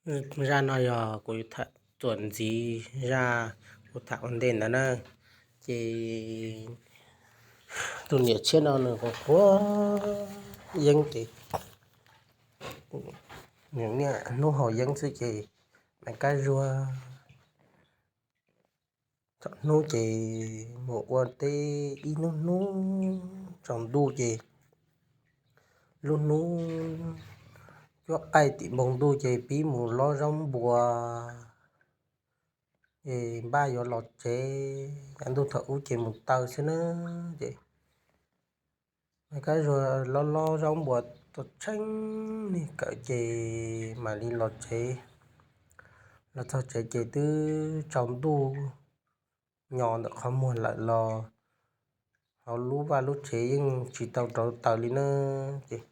Zaj no yog kuv tham txuas ntxiv zaj kuv tham ua ntej ntawd na. Ces tus niam tshiab no nws quav quav yeeb ces nws niaj hnub haus yeeb xwb ces Maiv Kab Zuag thaum hnub ces mus ua teb ib hnub hnub tsaus ntuj ces lub hnub cuab qaij tim npoo ntuj ces pib mus lob zaub npua es npaj yuav los tsev, yav ntuj thaum ub ces mus taw xwb na. Ces Maiv Kab Zuag lob lob zaub npua tau tsheej niag kawm ces mam li los tsev. Los txog tsev ces twb tsaus ntuj nyo ntawm qhov muag lawm los hauv lub vaj lub tsev yeej tsis tau rauv taws li na. Ces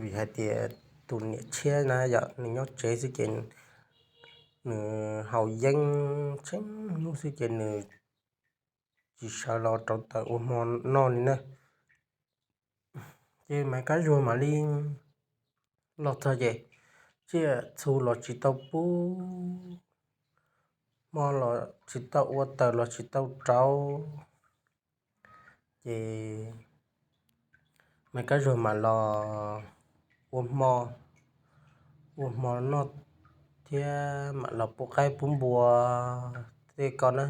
vim hais tias tus niam tshiab na yom, nws nyob tsev xwb ces nws haus yeeb tsheej hnub xwb ces nws tsis sawv los rauv taws ua hmo noj li na. Ces Maiv Kab Zuag mam li los txog ces tsiaj txhu los tsis tau pub, hmo los tsis tau ua, taws los tsis tau rauv. Ces Maiv Kab Zuag mam los ua hmo, ua hmo noj thiab mam los pub qaib pub npua tej ko na.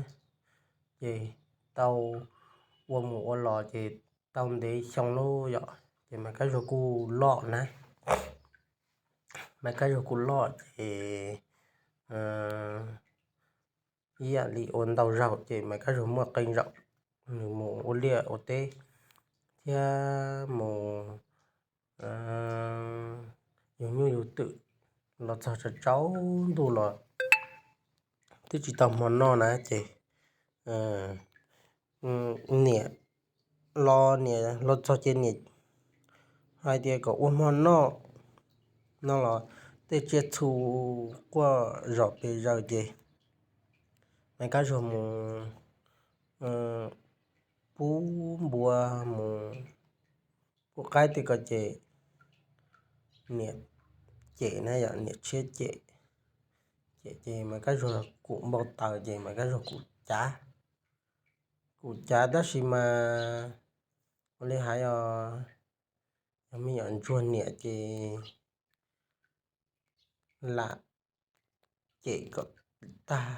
Ces tau ua mus ua los ces tau ntev xyoo lawm yom, ces Maiv Kab Zuag kuj loj na. Maiv Kab Zuag kuj loj ces ib yam li ua ntau zaus ces Maiv Kab Zuag muaj qee zaum nws mus ua liaj ua teb thiab mus yug nyuj yug twm los txog tsaus ntuj los twb tsis tau hmo noj na ces niam los, niam los txog ces niam hais tias kom ua hmo noj no los tej tsiaj txhu quaj zom pes zaws ces Maiv Kab Zuag mus pub npua mus pub qaib tej ko ces niam cem na yom, niam tshiab cem, cem ces Maiv Kab Zuag kum npau taws ces Maiv Kab Zuag kum cav, kum cav tab sis mas ua li hais os, yog me nyuam ntsuag niam ces lam cem kom tag,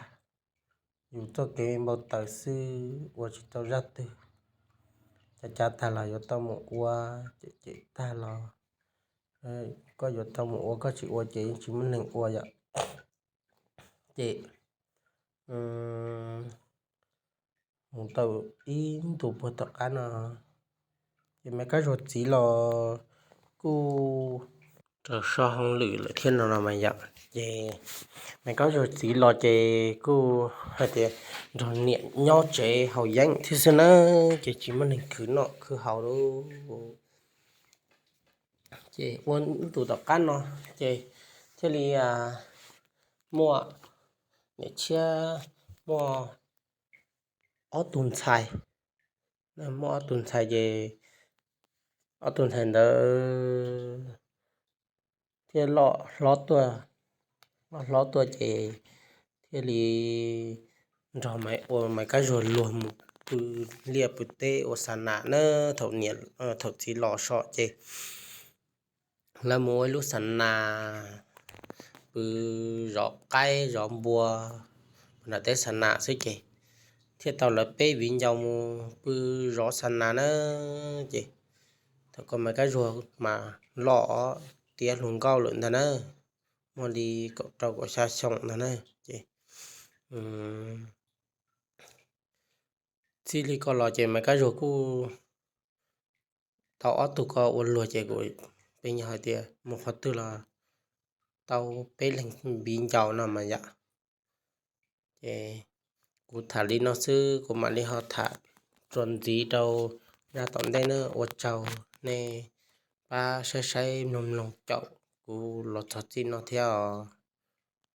yus txoj kev npau taws xwb ua tsis tau zaj twg. Cav cav tag los yuav tau mus ua, cem cem tag los koj yuav tau mus ua, koj tsis ua ces yeej tsis muaj neeg ua yom. Ces mus tau ib ntus puag tom qab no ces Maiv Kab Zuag txiv los kuj raws so hauj lwm lawm thiab no los mas yom. Ces Maiv Kab Zuag txiv los ces kuj hais tias nrog niam nyob tsev haus yeeb thiab xwb na, ces tsis muaj neeg khwv noj khwv haus li. Ces ua ntu tom qab no ces thiaj li muaj niam tshiab muaj ob tug ntxhais, muaj ob tug ntxhais ces ob tug ntxhais ntawd thiaj loj hlob tuaj, loj hlob tuaj ces thiaj li nrog Maiv, ua Maiv Kab Zuag luag mus pw liaj pw teb ua xa nas na. Thaum niam, thaum txiv los so ces lawv mus ua ib lub xa nas pw zov qaib zov npua puag nram teb xa nas xwb ces thiaj tau lawv peb viv ncaus mus pw zov xa nas na. Ces thaum ko Maiv Kab Zuag mas loj tiav hluas nkauj lawm ntag na, muaj li kaum rau kaum xya xyoo ntag na. Ces txij li ko los ces Maiv Kab Zuag kuj tau ob tug ko ua luag ces kuv pheej hais tias mus qhov twg los tau peb leeg viv ncaus no mas yom. Ces kuv tham li no xwb, kuv mam li ho tham txuas ntxiv rau zaj tom ntej na. Ua tsaug nej pab saib saib mloog mloog caum kuv los txog txij no thiab os.